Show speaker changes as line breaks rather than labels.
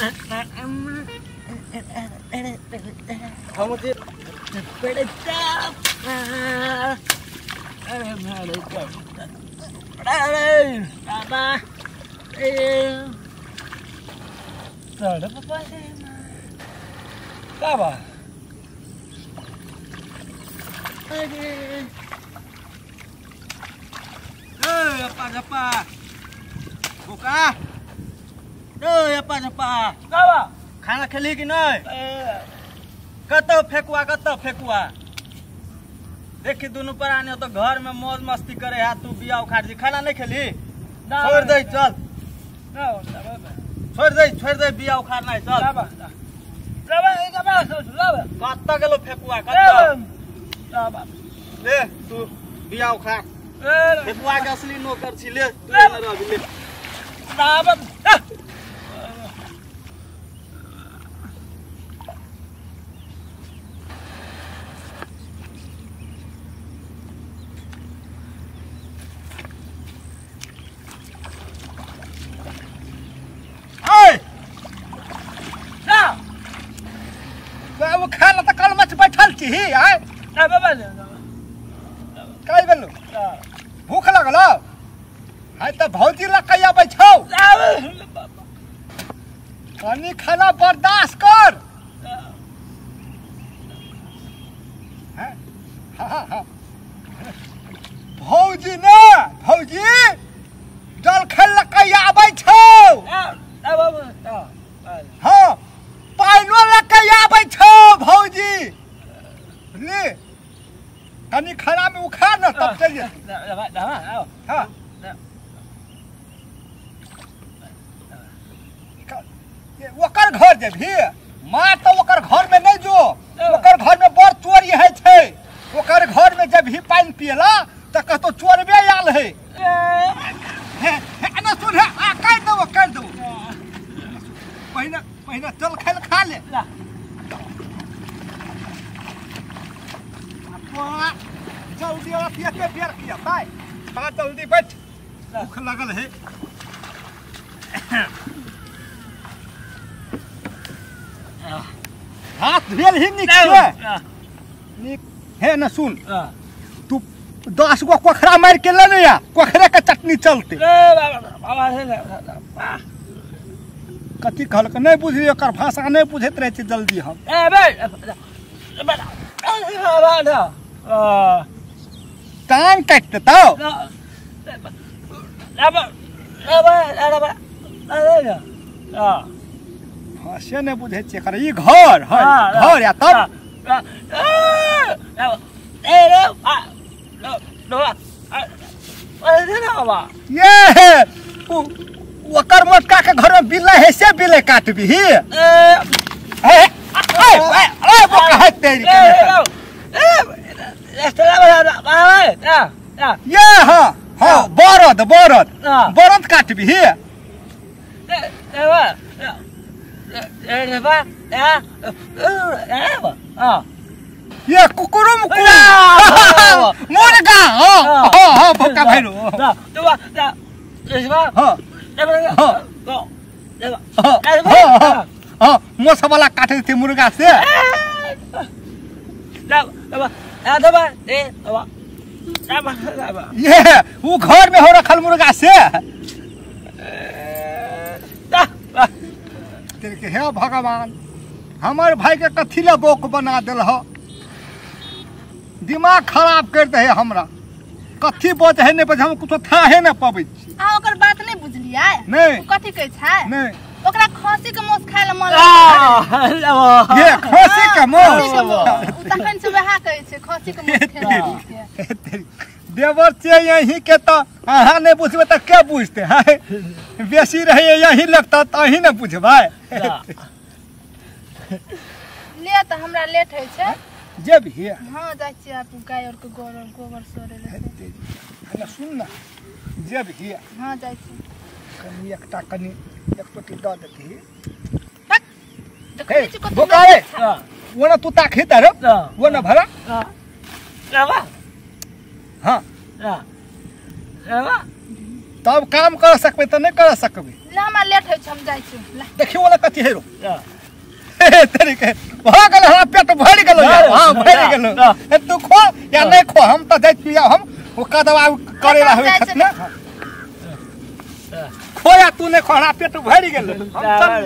हम
खाना खेली कि नहीं? कतौ फेकुआ कतौ फेकुआ देखी दुनू प्राणी तो घर में मौज मस्ती करे है, तू बिया उखाड़ दी खाना नहीं खेली, छोड़ दे चल, छोड़ दे छोड़ दे बिया उखाड़ना है चल। कत्ता गेलो फेकुआ कत्ता ले तू बिया उखाड़, फेकुआ के असली नौकर छी ले तू एने रह ले।
खाना त कल मच बैठल छी आय काई बेलु भूख लागल है त भौजी लग के आबै छौ, कनी खाना बर्दाश्त कर। भौजी ने भौजी जल खेल लग के आबै छौ, हाँ पाइनो लग के आबै छौ भौजी, ले कनी खाना में उखा न तब चल जा। हाँ ओकर घर जेबही माँ तो ओकर घर में नहीं जो, ओकर घर में बड़ चोरी है छै, ओकर घर में जब ही पानि पियला त कहतो चोरबे आयल है। एना सुन हे आ काटि देबो काटि देबो, पहिने पहिने चल खाइल खा ले जल्दी एते बेर किया ताय खा जल्दी बैठ, भूख लगल है। हाथ भेल ही नीक छै नीक हे न सुन तू 10 गो कोखरा मार के ले ने या कोखरे के चटनी चलते। कथी कहलक नहीं बुझली, ओकर भाषा नहीं बुझैत रहे छै जल्दी हम। टांग काटि देतौ। भाषे नहीं बुझै छियै एकर, ई घर है घर या तब ये ओकर मोटका के घर में बिल्ला है से बिल्ले काटबी ही। ए ए बोका है तेरी ये हाँ हाँ बरद बरद बरद काटबी ही। ये कुकुरु मुर्गा हाँ हाँ हाँ बोका भैरू हाँ हाँ हाँ मोस वाला काटे थे मुर्गा से। ये वो घर में हो रखल मुर्गा से। तेरे हे भगवान हमार भाई के कथी ला बोक बना दिल हो, दिमाग खराब कर दे है हमरा, कथी बज है नहीं बज हम कुछ था है ना पबै छी।
आ ओकर बात नहीं बुझलियै?
नहीं।
कथी कहै छै?
नहीं।
ओकरा खसी के मांस खाय ले मन लागल।
ये खसी के मांस
तखन से वएह कहै छै खसी के मांस खेला।
देवर छै यही के त अहाँ नहीं बुझबै त के बुझते है, बेसी रहे यही लगता त अहीं ने बुझबै।
ले त हमरा लेट होइ छै
जेबही?
हाँ जाइ छियै आप गाय और के गोबर गोबर सोरे ले।
ना सुन ना जेबही?
हाँ जाइ छी।
कनी एकटा कनी एक टोटी दऽ देतही।
देखै छी कत
बोका रे वो ना तू ताखी तार वो ना भरा। हाँ तब काम कर सकबे त नहीं कर सकबे।
ला हमरा लेट होइ छै, हम जाइ छी।
देखियो वाला कथी हे रो तरीके भ गेल, हमरा पेट भरि गेल। हां भरि गेल। तू खो या नहीं खो, हम त जाइ छी। हम ओ कदवा करे रहबे खतना। खो या तू नहीं खो, हमरा पेट भरि गेल। हम चल।